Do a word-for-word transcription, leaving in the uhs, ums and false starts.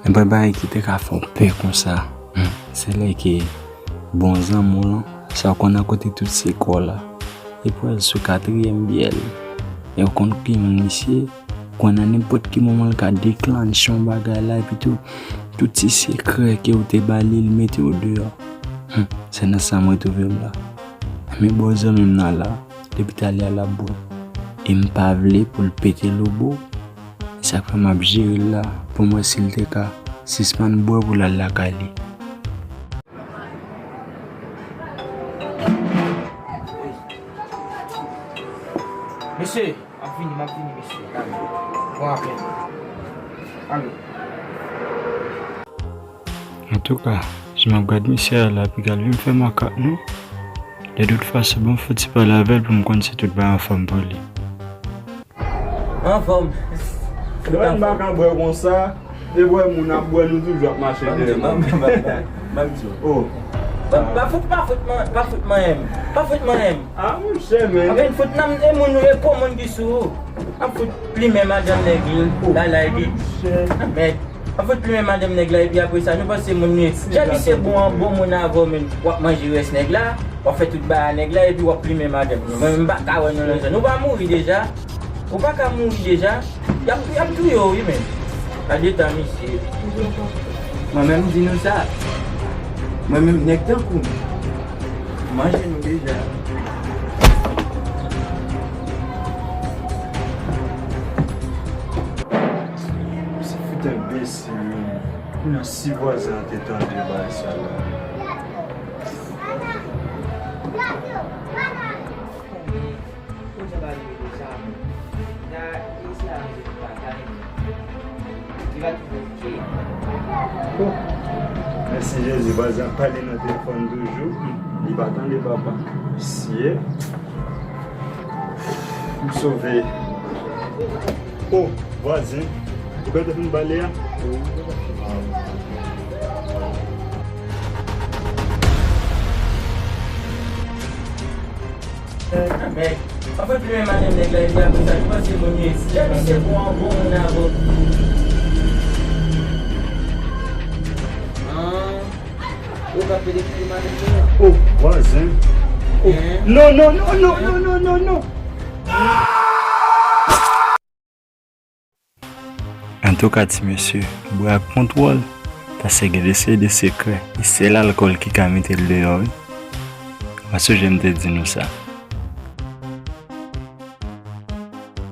Mwen bagay ki te ka fè w pè konsa, hmm, se lè ke bon zanmi w lan, sa w konn nan kote tout se kò la, li pral sou katriyèm byè l. E w konn ki moun misye, konn nan nenpòt ki moman l ka deklanche yon bagay la, epi tou, tout ti sekrè ke w te ba li, l mete w deyò. Hmm, se nan sa mwen twouve m la. Men bon zanmi m nan la, depi talè a l ap bwè. E m pa vle pou l pete lobo. Se sa k fè m ap jere l la, pou m wè si l te ka sispann bwè pou l al lakay li. Mesye, m ap vini, m ap vini, mesye. Bon apèl. Alo. Antouka, jan m ap gad misye a la, piga l vin fè makak non. De tout fason, ban m fè ti pale avè l pou m konn si tout bagay anfòm pou li. Anfòm. Lè m pa ka bwè konsa, e bwè moun ap bwè, nou toujou ap mache dèyè moun. Oh. Pa, pa fout, pa fout man, pa fout manyen m. Pa fout manyen m. Ah, monchè, men. Anben, fout nan e moun ou ye, po moun ki sou ou. Ap fout plimen madanm nèg li, lalay li. Mèd. Ap fout plimen madanm nèg la, epi apre sa, nou panse moun nou ye. Jan misye bon an, bon moun avè w, men w ap manje rès nèg la, w ap fè tout bagay a nèg la, epi w ap plimen madanm li. Mwen menm, m pa ka wè nou nan zòn. Ou pa mouri deja? Ou pa ka mouri deja? Y ap, y ap touye w, wi, men. Gade tan misye. Mwen menm, m di nou sa. Mwen menm, nèg tankou m. Manje nou deja. Se fout enbesil, wi. Kounya si vwazen an te tande bagay sa la. Kote sa pa rive deja, men. Gade, se a rive pou bagay, men. Li va tounen oke. Oh. Mèsi Jezi, vwazen ap pale nan telefòn toujou. Li pa tande papa. Mesye. M sove. Oh, vwazen. Ou gentan fin pale a? Mèd. Anfen, plimen madanm nèg la, epi apre sa, nou panse moun yo. Jan misye bon an, bon moun avè w. Ah. Ou ka pede plimen madanm nèg la? Oh, vwazen. Oh. Non, non, non, non, non, non, non, non. Antouka, ti mesye, bwè ak kontwòl, paske gen de seri de sekrè, e sèl alkòl ki ka mete l deyò, wi. Mwen sonje m te di nou sa.